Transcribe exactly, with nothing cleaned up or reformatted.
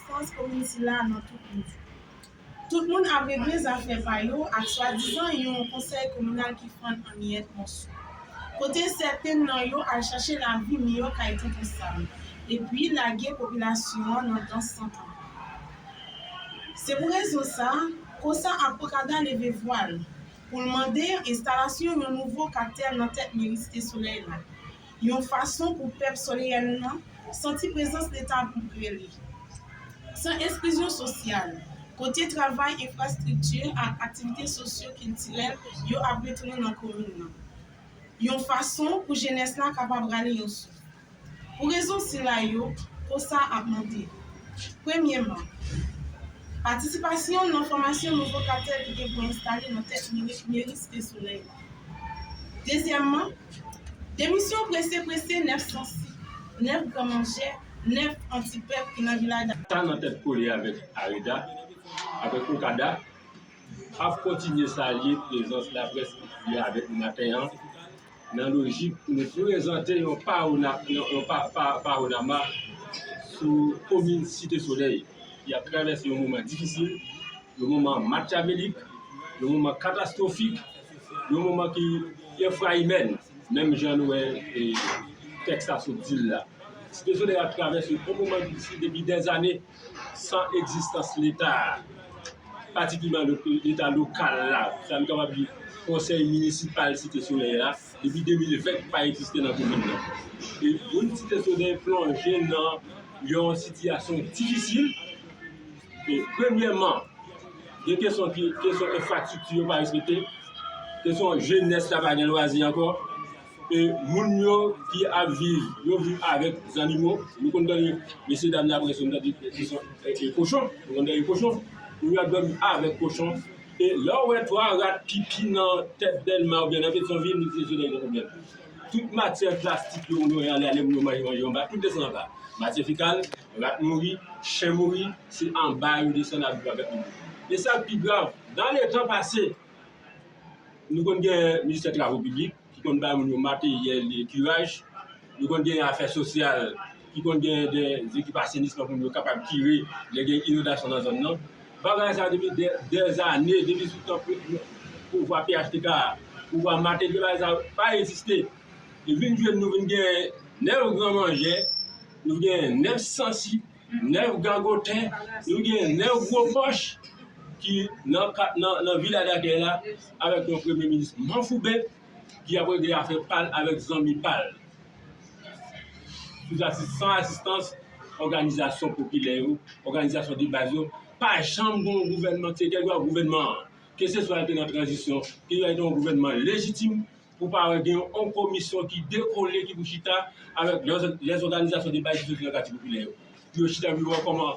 Sans komin sila nan tout nivo. Tout moun ap regle zafè pa yo ak swadizan yon konsèy kominal ki fann an miyèt mòso, kote sèten nan yo al chache lavi miyò kay Tonton Sam, epi lage popilasyon an nan dans san tan. Se pou rezon sa, COSA ak OCADA leve vwal pou l mande enstalasyon yon nouvo katèl nan tèt meri Site Solèy la, yon fason pou pèp soleyèn nan santi prezans Leta pi pre li. San eksklizyon sosyal, kote travay, enfrastrikti ak aktivite sosyo-kiltirèl yo ap retounen nan komin nan, yon fason pou jenès la kapab rale yon souf. Pou rezon sila yo, COSA ap mande, premyèman, patisipasyon nan fòmasyon nouvo katèl ki gen pou enstale nan tèt meri, meri Site Solèy la. Dezyèmman, demisyon prese prese nèf sansi, nèf gran manjè, nèf antipèp ki nan vilaj la. Sa nan tèt kole avèk AREDA, avèk OCADA, ap kontinye salye prezans laprès ki avèk nou maten an, nan lojik pou nou prezante yon pawona-, yon, yon pa-, pa-, panorama sou komin Site Solèy, ki ap travèse yon moman difisil, yon moman makyavelik, yon moman katastwofik, yon moman ki enfrayimèn, menm jan nou wè, e, tèks la sot di l la. Site Solèy ap travèse yon moman difisil depi dèzane, san egzistans Leta, patikilyèman lo-, Leta lokal la, sa nou kapab di konsèy minisipal Site Solèy la, depi de mil ven pa egziste nan komin nan. E moun Site Solèy plonje nan yon sitiyasyon difisil. E premyèman, gen kesyon ki, kesyon enfrastrikti yo pa respekte, kesyon jenès la pa gen lwazi ankò. E moun yo ki ap viv, yo viv avèk zannimo. Nou konn tande mesye dam nan ap rele, nou tande se, e, e, kochon. Nou konn tande kochon. Moun yo ap dòmi avèk kochon. E lè w wè twa rat pipi nan tèt Dèlma oubyen nan Petyonvil, nou di se de pwoblèm. Tout matyè plastik yo, moun yo ale, ale, moun yo manje, manje anba, tout desann anba. Matyè fekal, rat mouri, chen mouri, se anba yo desann ap viv avèk moun yo. E sa k pi grav, nan letan pase, nou konn gen ministè travo piblik ki konn bay moun yo materyèl de kiraj. Nou konn gen afè sosyal ki konn gen de ekip asenisman pou moun yo kapab kire lè gen inondasyon nan zòn nan. Bagay sa depi dè, dèzane, depi sou tan pou, pouvwa P H T K, pouvwa Martelly, bagay sa pa egziste. E vin jwenn nou vin gen nèf gran manjè, nou gen nèf sansi, nèf gagoten, nou gen nèf gwo pòch ki nan ka-, nan, nan vilaj dakèy la, avèk yon premye minis manfouben ki ap regle afè pa l avèk zanmi pa l. Sou asi-, san asistans òganizasyon popilè yo, òganizasyon de baz yo, pa janm gen yon gouvènman, se kèlkeswa gouvènman an, keseswa l te nan tranzisyon, keseswa l te yon gouvènman lejitim, pou pa wè gen yon komisyon ki dekole, ki pou chita avèk lè, lè òganizasyon de baz ki soti nan katye popilè yo. Pou yo chita pou yo wè kòman